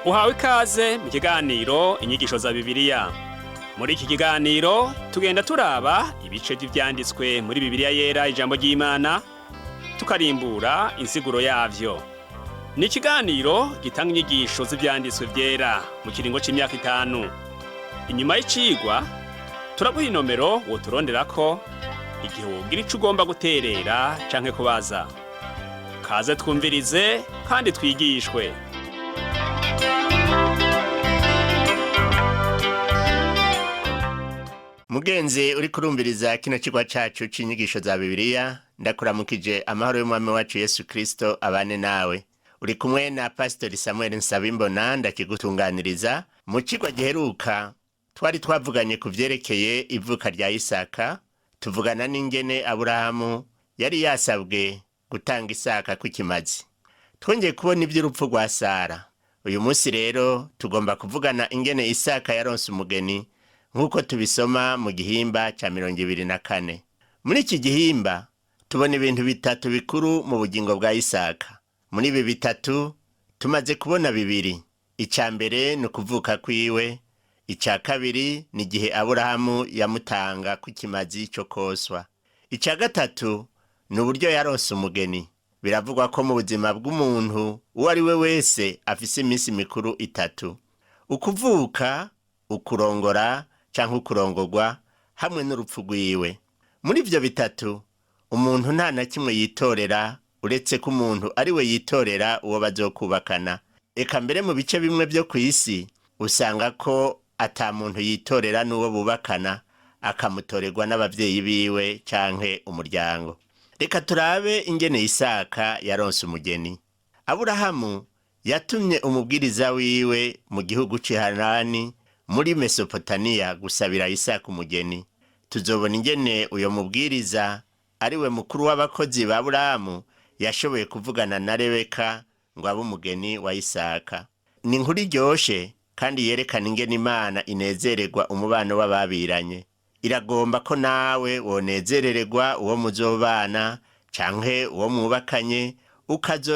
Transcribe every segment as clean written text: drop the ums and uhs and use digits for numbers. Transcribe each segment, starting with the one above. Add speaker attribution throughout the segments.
Speaker 1: Uhawe ikaze mu kiganiro Inyigisho za Bibiliya. Muri iki kiganiro tugenda turaba ibice vy'ivyanditswe muri Bibiliya Yera, ijambo ry'Imana, tukarimbura insiguro yavyo. Ni ikiganiro gitanga inyigisho z'ivyanditswe vyera mu kiringo c'imyaka 5. Inyuma y'icigwa turaguha inomero woturonderako igihe wogira ico ugomba guterera canke kubaza. Kaze twumvirize kandi twigishwe.
Speaker 2: Mugenzi uri kurumviriza kino kigwa cacu c'inyigisho za Bibiliya, ndakuramukije amahoro y'Umwami wacu Yesu Kristo abane nawe. Uri kumwe na Pastori Samuel Nsabimbona, ndakigutunganiriza. Mu cigwa giheruka twari twavuganye ku vyerekeye ivuka rya Isaka, tuvugana n'ingene Aburahamu yari yasabwe gutanga Isaka kw'ikimazi. Twongeye kubona ivy'urupfu rwa Sara. Uyu munsi rero tugomba kuvugana ingene Isaka yaronse umugeni, nk'uko tubisoma mu gihimba ca 24. Muri iki gihimba tubona ibintu bitatu bikuru mu bugingo bwa Isaka. Muri ibi bitatu tumaze kubona bibiri. Ica mbere ni ukuvuka kwiwe, ica kabiri ni igihe Aburahamu yamutanga kw'ikimazi co koswa, ica gatatu ni uburyo yaronse umugeni. Biravugwa ko mu buzima bw'umuntu uwo ari we wese afise iminsi mikuru itatu: ukuvuka, ukurongora canke ukurongorwa, hamwe n'urupfu rwiwe. Muri ivyo bitatu umuntu nta na kimwe yitorera, uretse ko umuntu ari we yitorera uwo bazokubakana. Eka mbere mu bice bimwe vyo kw'isi usanga ko ata muntu yitorera n'uwo bubakana, akamutorerwa n'abavyeyi biwe canke umuryango. Reka turabe ingene Isaka yaronse umugeni. Aburahamu yatumye umubwiriza wiwe mu gihugu c'i Harani muri Mesopotaniya gusabira Isaka umugeni. Tuzobona ingene uyo mubwiriza, ari we mukuru w'abakozi ba Aburahamu, yashoboye kuvugana na Rebeka ngo abe umugeni wa Isaka. Ni inkuru iryoshe kandi yerekana ingene Imana inezererwa umubano w'ababiranye. Iragomba ko nawe wonezerererwa uwo muzobana canke uwo mwubakanye,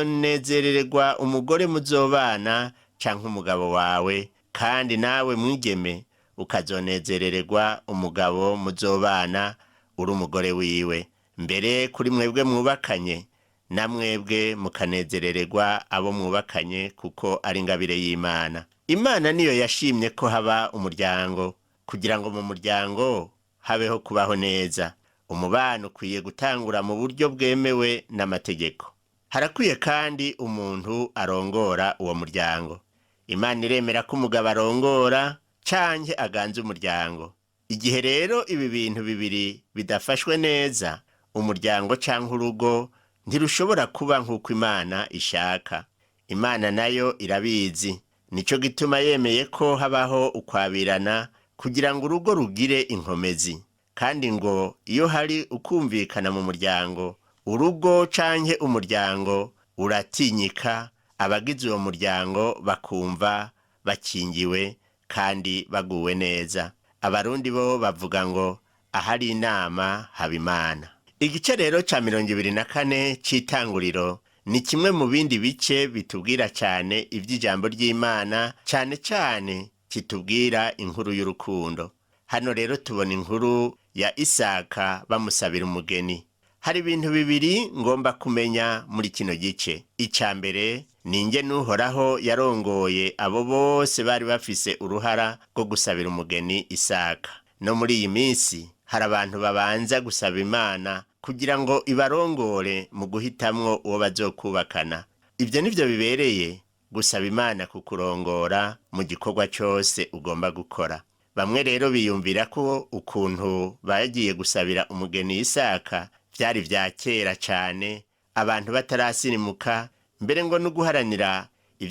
Speaker 2: ukazonezerererwa umugore muzobana canke umugabo wawe, kandi nawe mwigeme ukazonezerererwa umugabo muzobana uri umugore wiwe. Mbere kuri mwebwe mwubakanye, na mwebwe mukanezerererwa abo mwubakanye, kuko ari ingabire y'Imana. Imana niyo yashimye ko haba umuryango, kugira ngo mu muryango habeho kubaho neza. Umubano ukwiye gutangura mu buryo bwemewe n'amategeko. Harakwiye kandi umuntu arongora uwo muryango. Imana iremera ko umugabo arongora canke aganza umuryango. Igihe rero ibi bintu bibiri bidafashwe neza, umuryango canke urugo ntirushobora kuba nk'uko Imana ishaka. Imana nayo irabizi, nico gituma yemeye ko habaho ukwabirana kugira ngo urugo rugire inkomezi. Kandi ngo iyo hari ukumvikana mu muryango, urugo canke umuryango uratinyika, abagize uwo muryango bakumva bakingiwe kandi baguwe neza. Abarundi bo bavuga ngo ahari inama haba Imana. Igice rero ca 24 c'Itanguriro ni kimwe mu bindi bice bitubwira cane ivy'ijambo ry'Imana, cane cane kitubwira inkuru y'urukundo. Hano rero tubona inkuru ya Isaka bamusabira umugeni. Hari ibintu bibiri ngomba kumenya muri kino gice. Ica mbere ni ingene Uhoraho yarongoye abo bose bari bafise uruhara rwo gusabira umugeni Isaka. No muri iyi minsi hari abantu babanza gusaba Imana kugira ngo ibarongore mu guhitamwo uwo bazokubakana. Ivyo nivyo bibereye gusaba Imana kukurongora mu gikorwa cose ugomba gukora. Bamwe rero biyumvira ko ukuntu bagiye gusabira umugeni Isaka vyari vya kera cane, abantu batarasirimuka, mbere ngo no guharanira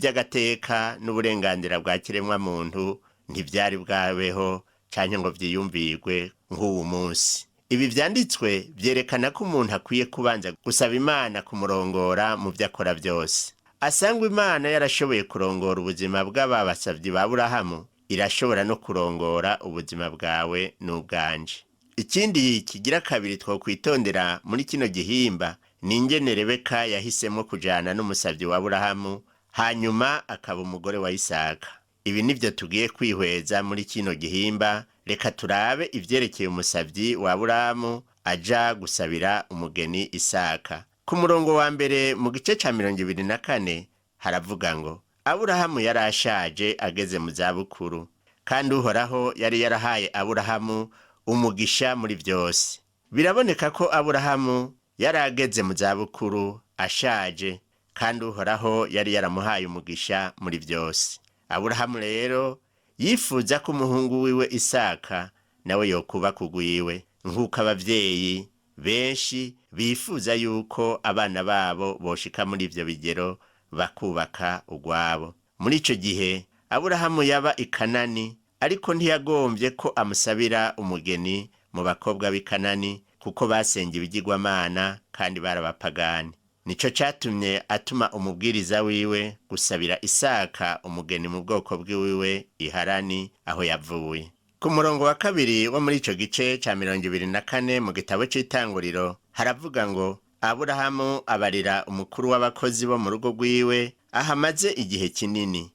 Speaker 2: ivy'agateka n'uburenganzira bwa kiremwa muntu ntivyari bwabeho canke ngo vyiyumvirwe nk'uwu munsi. Ibi vyanditswe vyerekana ko umuntu akwiye kubanza gusaba Imana kumurongora mu vyo akora vyose. Asangwa Imana yarashoboye kurongora ubuzima bw'aba basavyi ba Aburahamu, irashobora no kurongora ubuzima bwawe n'ubwanje. Ikindi kigira kabiri twokwitondera muri kino gihimba ni ingene Rebeka yahisemo kujana n'umusavyi wa Aburahamu. Hanyuma akaba umugore wa Isaka. Ibi nivyo tugiye kwihweza muri kino gihimba. Reka turabe ivyerekeye umusavyi wa Aburahamu aja gusabira umugeni Isaka. Ku murongo wa mbere mu gice ca 24 haravuga ngo: Aburahamu yari ashaje ageze mu zabukuru, kandi Uhoraho yari yarahaye Aburahamu umugisha muri vyose. Biraboneka ko Aburahamu yari ageze mu zabukuru ashaje, kandi Uhoraho yari yaramuhaye umugisha muri vyose. Aburahamu rero yifuza ko umuhungu wiwe Isaka nawe yokubaka ugwiwe, nk'uko abavyeyi benshi bifuza yuko abana babo boshika muri ivyo bigero bakubaka ugwabo. Muri ico gihe Aburahamu yaba i Kanani, ariko ntiyagombye ko amusabira umugeni mu bakobwa b'i Kanani, kuko basenga ibigirwamana kandi barabapagani. Nico catumye atuma umubwiriza wiwe gusabira Isaka umugeni mu bwoko bwiwiwe i Harani aho yavuye. Ku murongo wa kabiri wo muri ico gice ca 24 mu gitabo c'Itanguriro haravuga ngo: Aburahamu abarira umukuru w'abakozi bo mu rugo rwiwe ahamaze igihe kinini,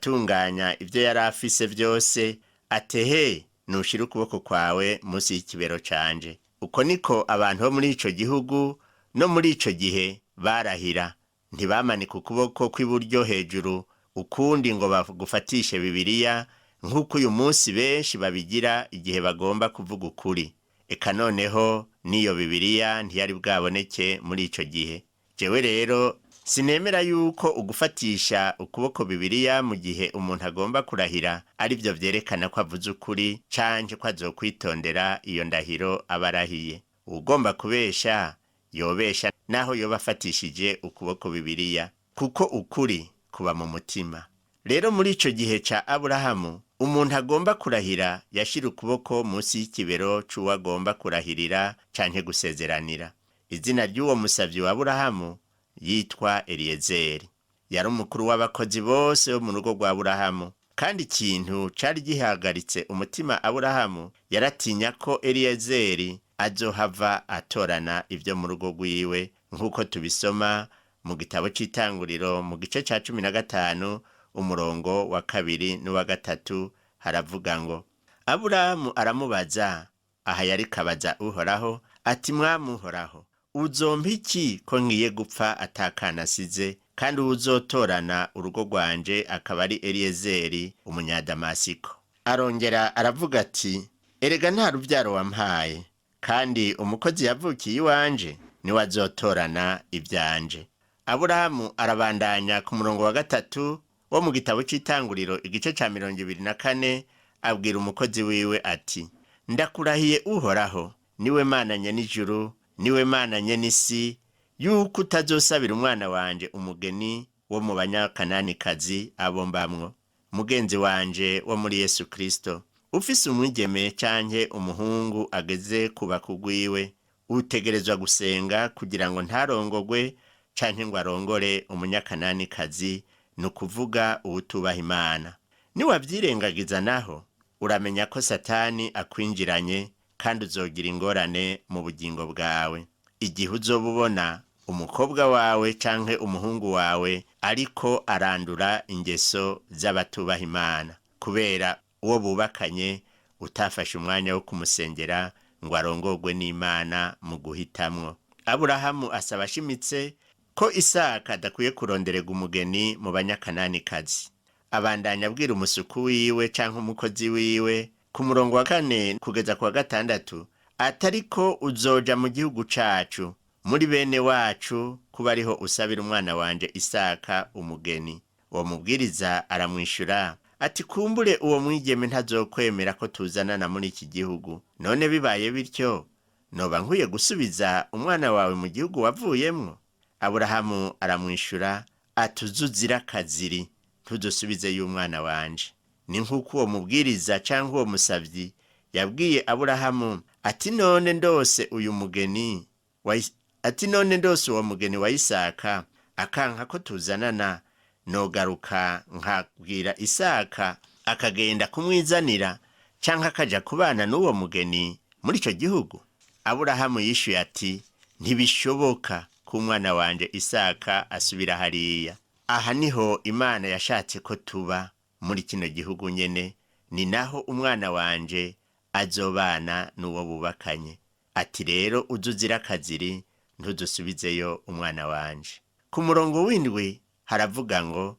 Speaker 2: yatunganya ivyo yari afise vyose, atehe nushira ukuboko kwawe munsi y'ikibero canje. Uko niko abantu bo muri ico gihugu no muri ico gihe barahira, ntibamanika ukuboko kw'iburyo hejuru ukundi ngo bagufatishe Bibiliya, nk'uko uyu munsi benshi babigira igihe bagomba kuvuga ukuri. Eka noneho n'iyo Bibiliya ntiyari bwaboneke muri ico gihe. Jewe rero sinemera yuko ugufatisha ukuboko Bibiliya mu gihe umuntu agomba kurahira ari byo vyerekana ko avuze ukuri canke ko azokwitondera iyo ndahiro aba arahiye. Uwugomba kubesha yobesha naho yoba afatishije ukuboko Bibiliya, kuko ukuri kuba mu mutima. Rero muri ico gihe ca Aburahamu, umuntu agomba kurahira yashira ukuboko munsi y'ikibero c'uwo agomba kurahirira canke gusezeranira. Izina ry'uwo musavyi wa Aburahamu yitwa Eliyezeri. Yari umukuru w'abakozi bose bo mu rugo rwa Aburahamu, kandi ikintu cari gihagaritse umutima Aburahamu, yaratinya ko Eliyezeri azohava atorana ivyo mu rugo rwiwe, nk'uko tubisoma mu gitabo c'Itanguriro mu gice ca 15 umurongo wa 2 n'uwa 3. Haravuga ngo: Aburahamu aramubaza, aha yariko abaza Uhoraho, ati: Mwami Uhoraho, uzompa iki ko ngiye gupfa atakana asize, kandi uwuzotorana urugo rwanje akaba ari Eliyezeri umunyadamasiko? Arongera aravuga ati: Erega nta ruvyaro wampaye, kandi umukozi yavukiye iwanje niwe azotorana ivyanje. Aburahamu arabandanya ku murongo wa 3 wo mu gitabo c'Itanguriro igice ca 24, abwira umukozi wiwe ati: Ndakurahiye Uhoraho, niwe Mana nyen'ijuru, niwe Mana nyen'isi, yuko utazosabira umwana wanje umugeni wo mu banyakananikazi abo mbamwo. Mugenzi wanje wo muri Yesu Kristo, ufise umwigeme canke umuhungu ageze kubaka ugwiwe, utegerezwa gusenga kugira ngo ntarongogwe canke ngo arongore umunyakananikazi, ni ukuvuga uwutubaha Imana. Niwavyirengagiza naho, uramenya ko Satani akwinjiranye, kandi uzogira ingorane mu bugingo bwawe igihe uzoba ubona umukobwa wawe canke umuhungu wawe ariko arandura ingeso z'abatubaha Imana kubera uwo bubakanye utafashe umwanya wo kumusengera ngo arongorwe n'Imana mu guhitamwo. Aburahamu asaba ashimitse ko Isaka adakwiye kurondererwa umugeni mu banyakananikazi. Abandanya abwira umusuku wiwe canke umukozi wiwe ku murongo wa 4 kugeza ku wa 6, atariko uzoja mu gihugu cacu muri bene wacu kuba ariho usabira umwana wanje Isaka umugeni. Uwo mubwiriza aramwishura ati: Kumbure uwo mwigeme ntazokwemera ko tuzanana muri iki gihugu. None bibaye bityo, noba nkwiye gusubiza umwana wawe mu gihugu wavuyemwo? Aburahamu aramwishura ati: Uzuzira akaziri, ntudusubizeyo umwana wanje. Ni nk'uko uwo mubwiriza canke uwo musavyi yabwiye Aburahamu ati: None ndose uyu mugeni wa, ati: None ndose uwo mugeni wa Isaka akanka ko tuzanana, nogaruka nkabwira Isaka akagenda kumwizanira canke akaja kubana n'uwo mugeni muri ico gihugu? Aburahamu yishuye ati: Ntibishoboka ko umwana wanje Isaka asubira hariya. Aha niho Imana yashatse ko tuba muri kino gihugu nyene, ni naho umwana wanje azobana n'uwo bubakanye. Ati rero uzuzira akaziri, ntuzusubizeyo umwana wanje. Ku murongo w'indwi haravuga ngo: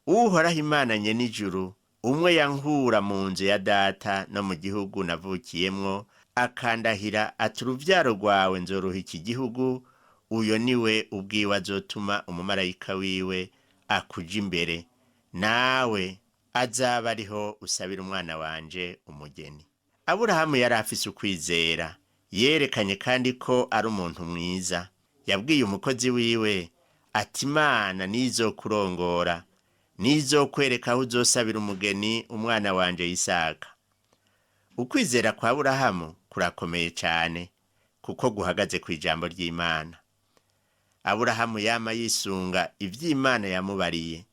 Speaker 2: Uhoraho Imana nyen'ijuru, umwe yankura mu nzu ya data no mu gihugu navukiyemwo, akandahira ati: uruvyaro rwawe nzoruha iki gihugu, uyo niwe ubwiwe azotuma umumarayika wiwe akuja imbere, nawe azaba ariho usabira umwana wanje umugeni. Aburahamu yari afise ukwizera, yerekanye kandi ko ari umuntu mwiza. Yabwiye umukozi wiwe ati: Imana nizokurongora, nizokwereka aho uzosabira umugeni umwana wanje Isaka. Ukwizera kwa Aburahamu kurakomeye cyane kuko guhagaze ku ijambo ry'Imana. Aburahamu yama yisunga ivy'Imana yamubariye.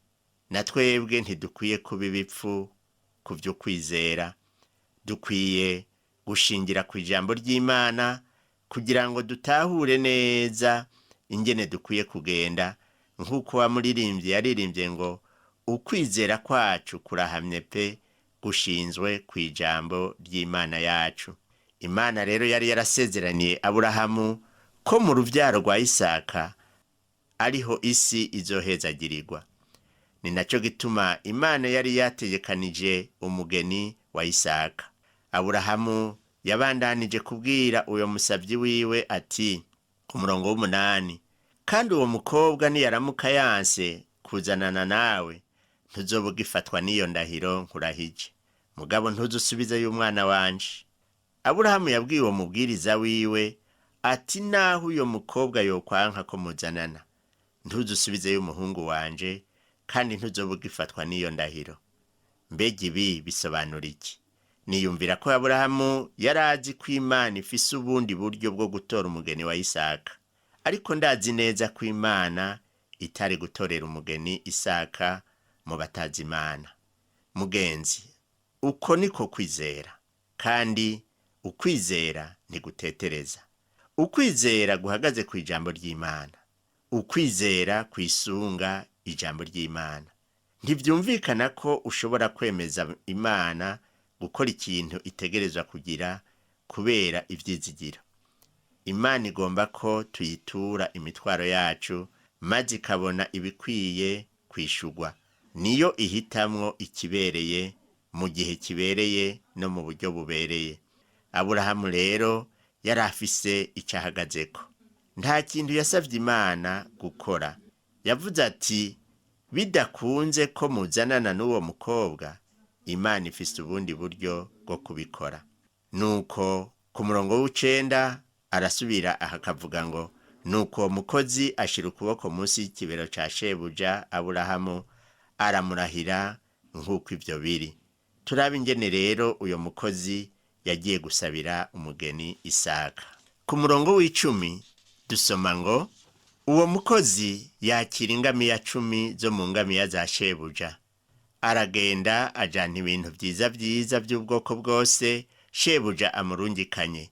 Speaker 2: Na twebwe ntidukwiye kuba ibipfu ku vy'ukwizera, dukwiye gushingira ku ijambo ry'Imana kugira ngo dutahure neza ingene dukwiye kugenda, nk'uko wamuririmbye yaririmbye ngo: ukwizera kwacu kurahamye pe, gushinzwe ku ijambo ry'Imana yacu. Imana rero yari yarasezeraniye Aburahamu ko mu ruvyaro rwa Isaka ariho isi izohezagirirwa. Ni naco gituma Imana yari yategekanije umugeni wa Isaka. Aburahamu yabandanije kubwira uyo musavyi wiwe ati ku murongo w'umunani: kandi uwo mukobwa niyaramuka yanse kuzanana nawe, ntuzoba ugifatwa n'iyo ndahiro nkurahije, mugabo ntuzusubizeyo umwana wanje. Aburahamu yabwiye uwo mubwiriza wiwe ati: naho uyo mukobwa yokwanka ko muzanana, ntuzusubizeyo umuhungu wanje, kandi ntuzoba ugifatwa n'iyo ndahiro. Mbega ibi bisobanura iki? Niyumvira ko Aburahamu yari azi ko Imana ifise ubundi buryo bwo gutora umugeni wa Isaka, ariko ndazi neza ko Imana itari gutorera umugeni Isaka mu batazi Imana. Mugenzi, uko niko kwizera, kandi ukwizera ntigutetereza. Ukwizera guhagaze ku ijambo ry'Imana, ukwizera kwisunga ijambo ry'Imana. Ntivyumvikana ko ushobora kwemeza Imana gukora ikintu itegerezwa kugira kubera ivyizigiro. Imana igomba ko tuyitura imitwaro yacu, maze ikabona ibikwiye kwishurwa. Niyo ihitamwo ikibereye mu gihe kibereye no mu buryo bubereye. Aburahamu rero yari afise icyo ahagazeko. Nta kintu yasavye Imana gukora. Yavuze ati: bidakunze ko muzanana n'uwo mukobwa, Imana ifise ubundi buryo bwo kubikora. Nuko ku murongo w'icenda arasubira aha akavuga ngo: nuko uwo mukozi ashira ukuboko munsi y'ikibero ca shebuja Aburahamu, aramurahira nk'uko ivyo biri. Turabe ingene rero uyo mukozi yagiye gusabira umugeni Isaka. Ku murongo w'icumi dusoma ngo: uwo mukozi yakira ingamiya 10 zo mu ngamiya za shebuja, aragenda ajana ibintu vyiza vyiza vy'ubwoko bwose shebuja amurungikanye.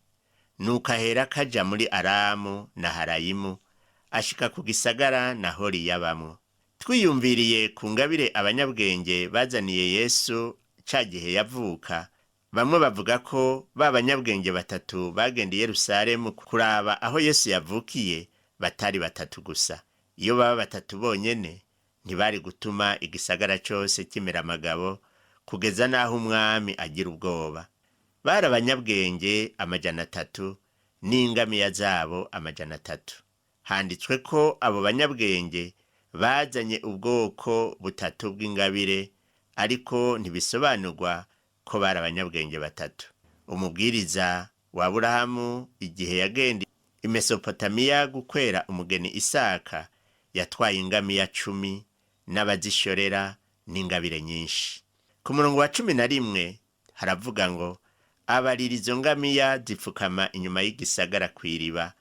Speaker 2: Nuko ahera kaja muri Aramu na Harayimu, ashika ku gisagara Nahori yabamwo. Twiyumviriye ku ngabire abanyabwenge bazaniye Yesu ca gihe yavuka, bamwe bavuga ko ba banyabwenge batatu bagenda i Yerusalemu kuraba aho Yesu yavukiye batari batatu gusa. Iyo baba batatu bonyene ntibari gutuma igisagara cose kimera amagabo kugeza n'aho umwami agira ubwoba. Bari abanyabwenge 300 n'ingamiya zabo 300. Handitswe ko abo banyabwenge bazanye ubwoko butatu bw'ingabire, ariko ntibisobanurwa ko bari abanyabwenge batatu. Umubwiriza wa Aburahamu igihe yagenda i Mesopotamiya gukwera umugeni Isaka, yatwaye ingamiya 10 n'abazishorera n'ingabire nyinshi. Ku murongo wa 11 haravuga ngo: abarira izo ngamiya zipfukama inyuma y'igisagara kw'iriba,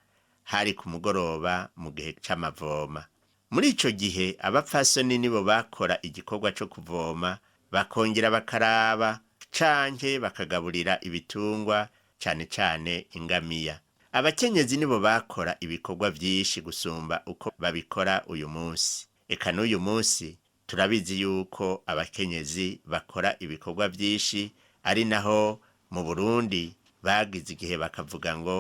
Speaker 2: hari ku mugoroba mu gihe c'amavoma. Muri ico gihe abapfasoni nibo bakora igikorwa co kuvoma, bakongera bakaraba canke bakagaburira ibitungwa, cane cane ingamiya. Abakenyezi nibo bakora ibikorwa vyinshi gusumba uko babikora uyu munsi. Eka n'uyu munsi turabizi yuko abakenyezi bakora ibikorwa byinshi, ari naho mu Burundi bagize igihe bakavuga ngo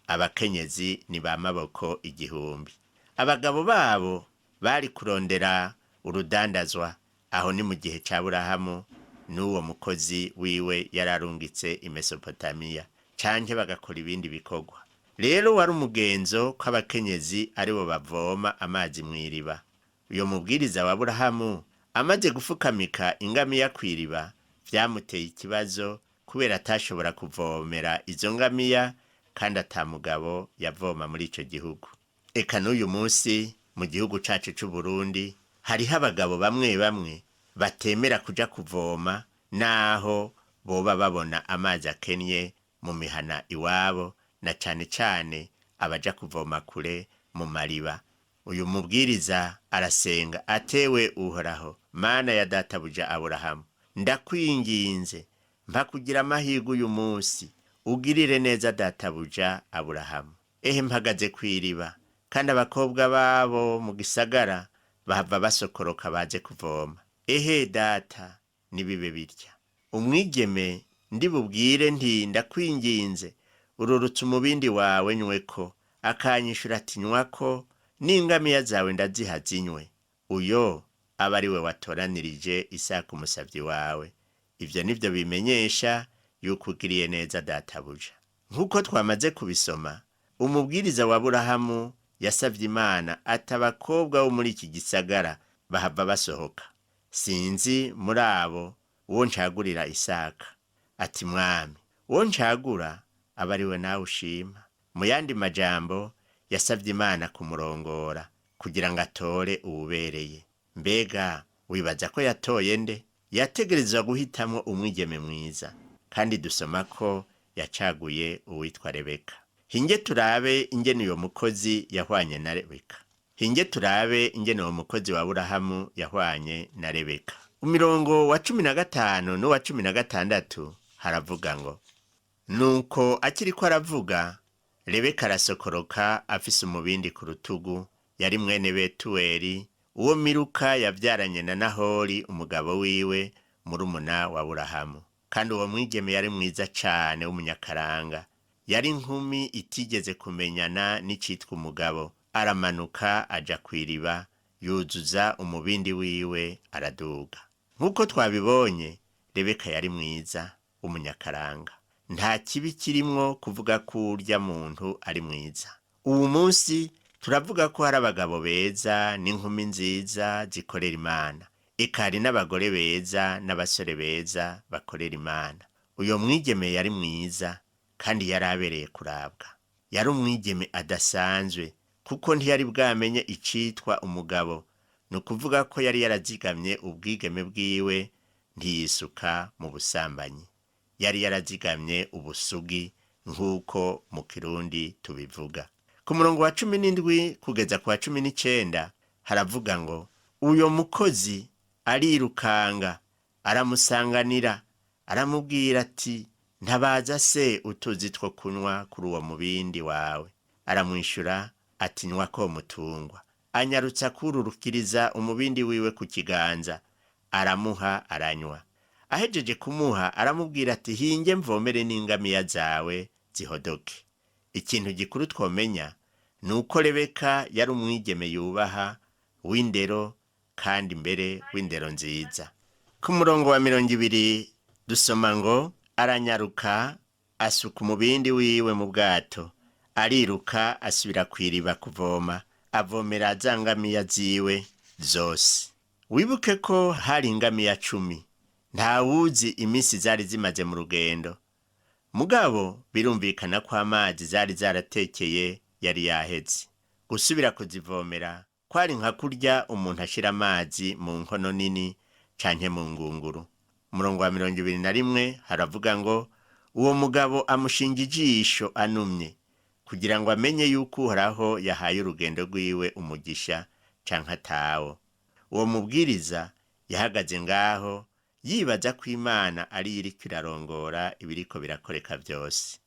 Speaker 2: abakenyezi ni ba maboko igihumbi. Abagabo babo bari kurondera urudandazwa, aho ni mu gihe cya Burahamu n'uwo mukozi wiwe yararungitse i Mesopotamiya, canke bagakora ibindi bikorwa. Rero wari umugenzo ko abakenyezi aribo bavoma amazi mw'iriba. Uyo mubwiriza wa Burahamu amaze gufukamika ingamiya kw'iriba, vyamuteye ikibazo kubera atashobora kuvomera izo ngamiya kandi ata mugabo yavoma muri ico gihugu. Eka n'uyu munsi mu gihugu cacu c'u Burundi hariho abagabo bamwe bamwe batemera kuja kuvoma naho boba babona amazi akennye mu mihana iwabo, na cane cane abaja kuvoma kure mu mariba. Uyu mubwiriza arasenga atewe Uhoraho, Mana ya databuja Aburahamu, ndakwinginze mpa kugira amahirwe uyu munsi, ugirire neza databuja Aburahamu. Ehe mpagaze kw'iriba, kandi abakobwa babo mu gisagara bahava basokoroka baze kuvoma. Ehe data, nibibe bitya. Umwigeme ndibubwire nti ndakwinginze ururutse umubindi wawe nyweko, akanyishura ati nywako, n'ingamiya zawe ndaziha zinywe. Uyo aba ari we watoranirije Isaka umusavyi wawe. Ivyo nivyo bimenyesha yuko ugiriye neza databuja. Nk'uko twamaze kubisoma, umubwiriza wa Burahamu yasavye Imana ati abakobwa bo muri iki gisagara bahava basohoka, sinzi muri abo uwo ncagurira Isaka. Ati mwami, uwo ncagura aba ari we nawe ushima. Mu yandi majambo, yasavye Imana kumurongora kugira ngo atore uwubereye. Mbega wibaza ko yatoye nde? Yategerezwa guhitamwo umwigeme mwiza, kandi dusoma ko yacaguye uwitwa Rebeka. Hinge turabe ingene uyo mukozi yahwanye na Rebeka. Hinge turabe ingene uwo mukozi wa Burahamu yahwanye na Rebeka. Umirongo wa 15 n'uwa 16 haravuga ngo: nuko akiriko aravuga, Rebeka arasokoroka afise umubindi ku rutugu, yari mwene Betuweli, uwo Miluka yavyaranye na Nahori umugabo wiwe, murumuna wa Burahamu. Kandi uwo mwigeme yari mwiza cane w'umunyakaranga, yari inkumi itigeze kumenyana n'icitwa umugabo. Aramanuka aja kw'iriba, yuzuza umubindi wiwe araduga. Nk'uko twabibonye, Rebeka yari mwiza w'umunyakaranga. Nta kibi kirimwo kuvuga ko urya muntu ari mwiza. Uwu munsi turavuga ko hari abagabo beza n'inkumi nziza zikorera Imana, eka hari n'abagore beza n'abasore beza bakorera Imana. Uyo mwigeme yari mwiza kandi yari abereye kurabwa. Yari umwigeme adasanzwe kuko ntiyari bwamenye icitwa umugabo, ni ukuvuga ko yari yarazigamye ubwigeme bwiwe, ntiyisuka mu busambanyi. Yari yarazigamye ubusugi nk'uko mu Kirundi tubivuga. Ku murongo wa 17 kugeza ku wa 19 haravuga ngo: uyo mukozi arirukanga aramusanganira, aramubwira ati ntabaza se utuzi two kunywa kuri uwo mubindi wawe. Aramwishyura ati nywa ko mutungwa. Anyarutsa kururukiriza umubindi wiwe ku kiganza, aramuha aranywa. Ahejeje kumuha aramubwira ati hinge mvomere n'ingamiya zawe zihodoke. Ikintu gikuru twomenya ni uko Rebeka yari umwigeme yubaha, w'indero, kandi mbere w'indero nziza. Ku murongo wa 20 dusoma ngo: aranyaruka asuka umubindi wiwe mu bwato, ariruka asubira kw'iriba kuvoma, avomera za ngamiya ziwe zose. Wibuke ko hari ingamiya 10, ntawuzi iminsi zari zimaze mu rugendo. Mugabo birumvikana ko amazi zari zaratekeye yari yaheze. Gusubira kuzivomera kwari nka kurya umuntu ashira amazi mu nkono nini canke mu ngunguru. Umurongo wa 21 haravuga ngo: uwo mugabo amushinga ijisho anumye, kugira ngo amenye yuko Uhoraho yahaye urugendo rwiwe umugisha canke atawo. Uwo mubwiriza yahagaze ngaho yibaza ko Imana ari iriko irarongora ibiriko birakoreka vyose.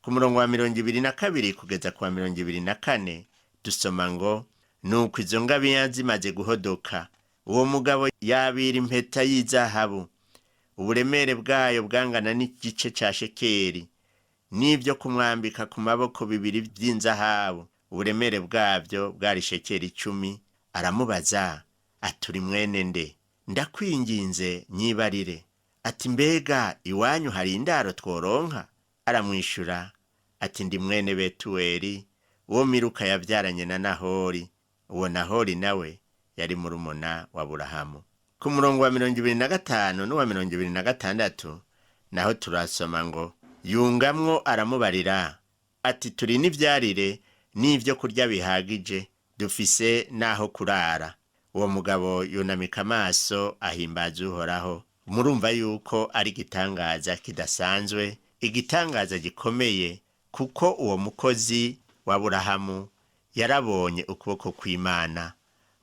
Speaker 2: Ku murongo wa 22 kugeza ku wa 24 dusoma ngo: Nuko izo ngamiya zimaze guhodoka, uwo mugabo yabira impeta y'izahabu, uburemere bwayo bwangana n'igice ca shekeri, n'ibyo kumwambika ku maboko bibiri by'inzahabu, uburemere bwabyo bwari shekeri 10. Aramubaza ati: "Uri mwene nde? Ndakwinginze nyibarire." Ati: "Mbega iwanyu hari indaro tworonka?" Aramwishura ati: "Ndi mwene Betuweli, uwo Miluka yabyaranye na Nahori." Uwo Nahori nawe yari murumuna wa Aburahamu. Ku murongo wa 25 n'uwa 26 naho turasoma ngo: Yungamwo aramubarira ati: "Turi n'ivyarire n'ivyo kurya bihagije, dufise n'aho kurara." Uwo mugabo yunamika amaso ahimbaza Uhoraho. Murumva yuko ari igitangaza kidasanzwe, igitangaza gikomeye, kuko uwo mukozi wa Aburahamu yarabonye ukuboko kw'Imana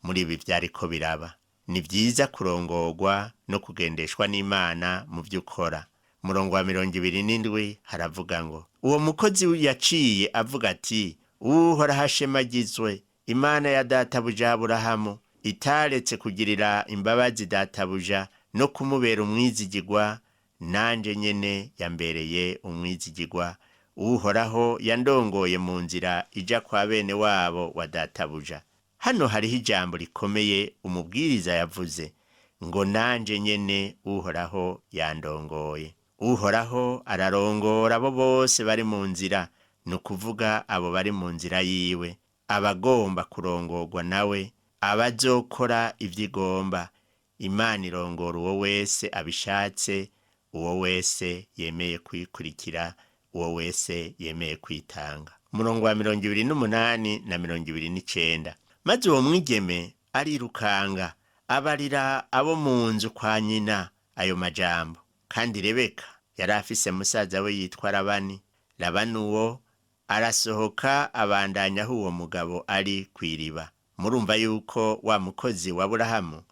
Speaker 2: muri ibi vyariko biraba. Ni vyiza kurongorwa no kugendeshwa n'Imana mu vyo ukora. Umurongo wa 27 haravuga ngo: Uwo mukozi yaciye avuga ati: "Uhoraho ashemagizwe, Imana ya databuja Aburahamu, itaretse kugirira imbabazi databuja no kumubera umwizigirwa, nanje nyene yambereye umwizigirwa. Uhoraho yandongoye mu nzira ija kwa bene wabo wa databuja." Hano hariho ijambo rikomeye umubwiriza yavuze ngo: "Nanje nyene Uhoraho yandongoye." Uhoraho ararongora abo bose bari mu nzira, ni ukuvuga abo bari mu nzira yiwe, abagomba kurongorwa nawe, abazokora ivyo igomba. Imana irongora uwo wese abishatse, uwo wese yemeye kuyikurikira, uwo wese yemeye kwitanga. Umurongo wa 28 na 29: Maze uwo mwigeme arirukanga, abarira abo mu nzu kwa nyina ayo majambo. Kandi Rebeka yari afise musaza we yitwa Labani. Labani uwo arasohoka abandanya aho uwo mugabo ari kw'iriba. Murumva yuko wa mukozi wa Aburahamu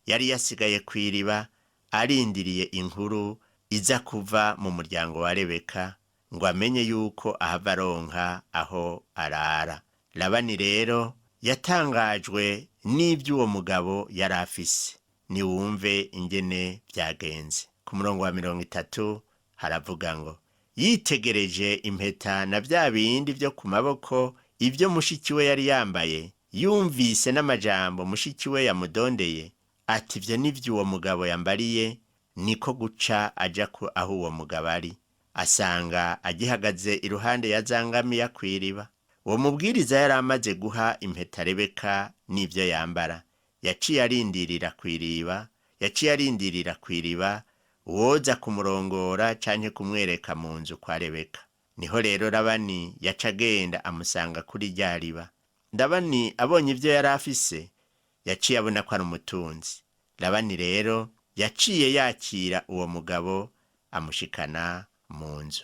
Speaker 2: yari yasigaye kw'iriba, arindiriye inkuru iza kuva mu muryango wa Rebeka, ngo amenye yuko ahava aronka aho arara. Labani rero yatangajwe n'ivy'uwo mugabo yari afise. Niwumve ingene vyagenze. Ku murongo wa 30 haravuga ngo: Yitegereje impeta na vya bindi vyo ku maboko, ibyo mushiki we yari yambaye, yumvise n'amajambo mushiki we yamudondeye, ati: "Ivyo nivyo uwo mugabo yambariye." Niko guca aja aho uwo mugabo ari, asanga agihagaze iruhande ya za ngamiya kw'iriba. Uwo mubwiriza yari amaze guha impeta Rebeka n'ivyo yambara. Yaciye arindirira kw'iriba, yaciye arindirira kw'iriba uwoza kumurongora canke kumwereka mu nzu kwa Rebeka. Niho rero Labani yaca agenda amusanga kuri rya riba. Labani abonye ivyo yari afise, yaciye abona ko ari umutunzi. Labani rero yaciye yakira uwo mugabo, amushikana mu nzu.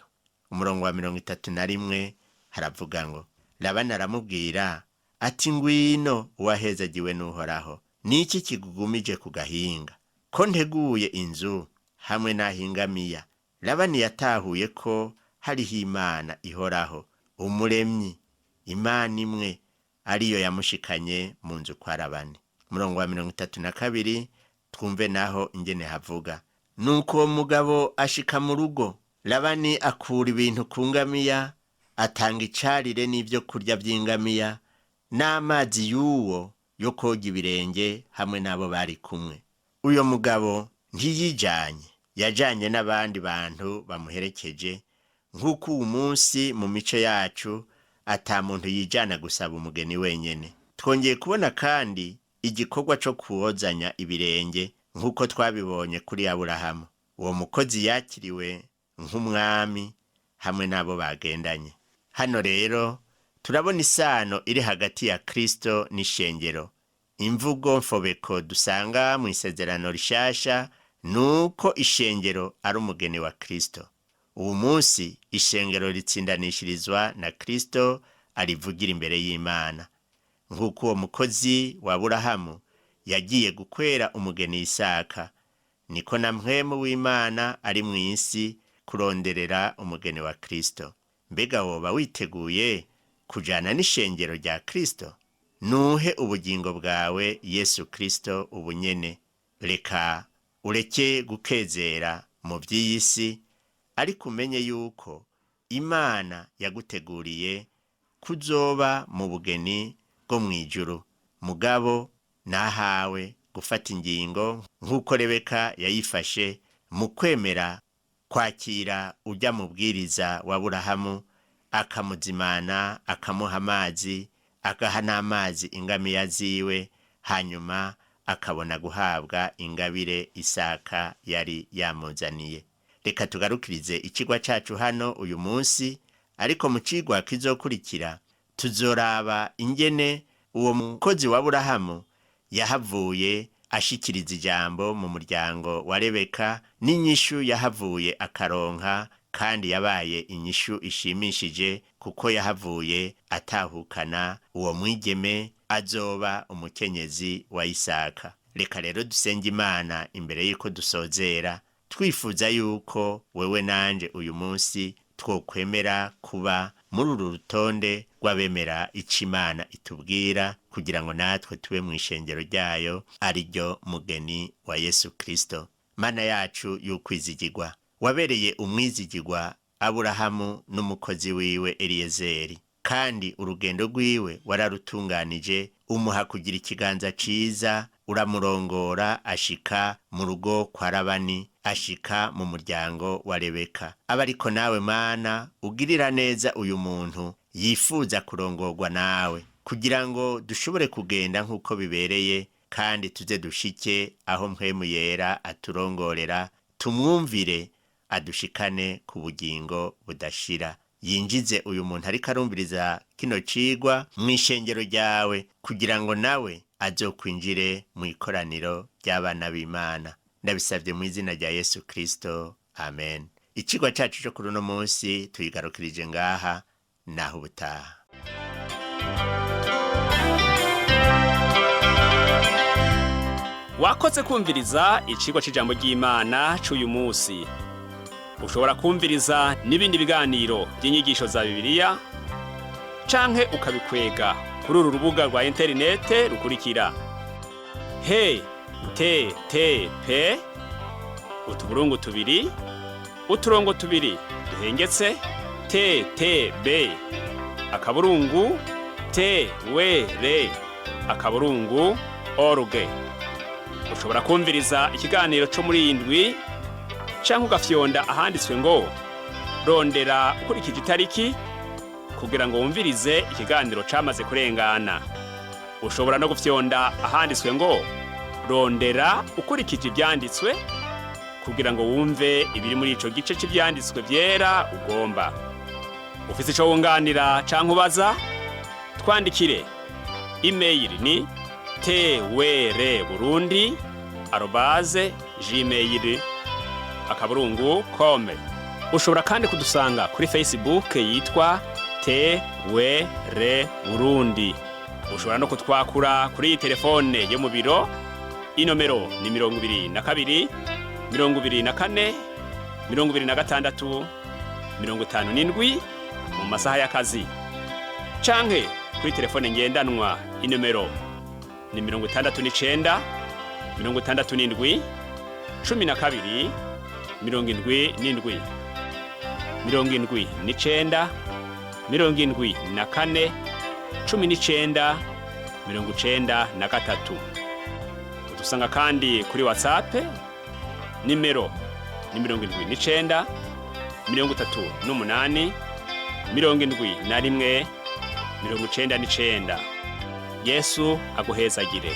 Speaker 2: Umurongo wa 31 haravuga ngo: Labani aramubwira ati: "Ngwino, uwahezagiwe n'Uhoraho, niki kigugumije ku gahinga, ko nteguye inzu hamwe n'ahingamiya?" Labani yatahuye ko hariho Imana ihoraho, Umuremyi, Imana imwe ariyo yamushikanye mu nzu kwa Labani. Umurongo wa 32 twumve naho ingene havuga. Nuko uwo mugabo ashika mu rugo, Labani akura ibintu ku ngamiya, atanga icarire n'ivyo kurya vy'ingamiya n'amazi y'uwo yo koga ibirenge hamwe n'abo bari kumwe. Uyo mugabo ntiyijanye, yajanye n'abandi bantu bamuherekeje, nk'uko uwu munsi mu mico yacu ata muntu yijana gusaba umugeni wenyene. Twongeye kubona kandi igikorwa co kuwozanya ibirenge, nk'uko twabibonye kuri Aburahamu. Uwo mukozi yakiriwe nk'umwami hamwe n'abo bagendanye. Hano rero turabona isano iri hagati ya Kristo n'ishengero. Imvugo mfobeko dusanga mu isezerano rishasha nuko ishengero ari umugeni wa Kristo. Uwu munsi ishengero ritsindanishirizwa na Kristo arivugira imbere y'Imana. Nk'uko uwo mukozi wa Aburahamu yagiye gukwera umugeni Isaka, niko na mpwemu w'Imana ari mu isi kuronderera umugeni wa Kristo. Mbega woba witeguye kujana n'ishengero rya Kristo? Nuhe ubugingo bwawe Yesu Kristo ubunyene. Reka ureke gukezera mu by'iyi si, ariko umenye yuko Imana yaguteguriye kuzoba mu bugeni bwo mu ijuru. Mugabo nahawe gufata ingingo nk'uko Rebeka yayifashe mu kwemera kwakira ujya mubwiriza wa Burahamu, akamuzimana, akamuha amazi, agaha n'amazi ingamiya ziwe, hanyuma akabona guhabwa ingabire Isaka yari yamuzaniye. Reka tugarukirize ikigwa cacu hano uyu munsi, ariko mu cigwa kizokurikira tuzoraba ingene uwo mukozi wa Burahamu yahavuye ashikiriza ijambo mu muryango wa Rebeka, n'inyishu yahavuye akaronka, kandi yabaye inyishu ishimishije kuko yahavuye atahukana uwo mwigeme azoba umukenyezi wa Isaka. Reka rero dusenge Imana imbere y'uko dusozera, twifuza yuko wewe nanje uyu munsi twokwemera kuba muri uru rutonde rw'abemera ico Imana itubwira, kugira ngo natwe tube mu ishengero ryayo, ari ryo mugeni wa Yesu Kristo. Mana yacu y'ukwizigirwa, wabereye umwizigirwa Aburahamu n'umukozi wiwe Eliyezeri, kandi urugendo rwiwe wararutunganije, umuha kugira ikiganza ciza, uramurongora ashika mu rugo kwa Labani, ashika mu muryango wa Rebeka. Aba ariko nawe Mana ugirira neza uyu muntu yifuza kurongorwa nawe, kugira ngo dushobore kugenda nk'uko bibereye, kandi tuze dushike aho mpwemu yera aturongorera, tumwumvire adushikane ku bugingo budashira. Yinjize uyu muntu ariko arumviriza kino cigwa mu ishengero ryawe, kugira ngo nawe azokwinjire mu ikoraniro ry'abana b'Imana. Ndabisabye mu izina rya Yesu Kristo, amen. Icigwa cacu co kuri uno munsi tuyigarukirije ngaha, naho ubutaha.
Speaker 1: Wakoze kumviriza icigwa c'ijambo ry'Imana c'uyu munsi. Ushobora kumviriza n'ibindi biganiro by'inyigisho za Bibiliya canke ukabikwega kuri uru rubuga rwa interinete rukurikira: he te te pe utuburungu tubiri uturongo tubiri duhengetse te te be akaburungu te we re akaburungu org. Ushobora kumviriza ikiganiro cyo muri iyi ndwi canke ugafyonda ahanditswe ngo rondera ukurikije itariki, kugira ngo wumvirize ikiganiro camaze kurengana. Ushobora no gufyonda ahanditswe ngo rondera ukurikije ivyanditswe, kugira ngo wumve ibiri muri ico gice c'ivyanditswe vyera ugomba. Ufise ico wunganira canke ubaza, twandikire. Email ni twrburundi@gmail.com. Ushobora kandi kudusanga kuri Facebook yitwa TWR Burundi. Ushobora no kutwakura kuri iyi telefone yo mu biro, inomero ni 22 24 26 57 mu masaha y'akazi, canke kuri telefone ngendanwa, inomero ni 69 67 12 77, 79 74 19 93. Udusanga kandi kuri WhatsApp, nimero ni 79 38 71 99. Yesu aguhezagire.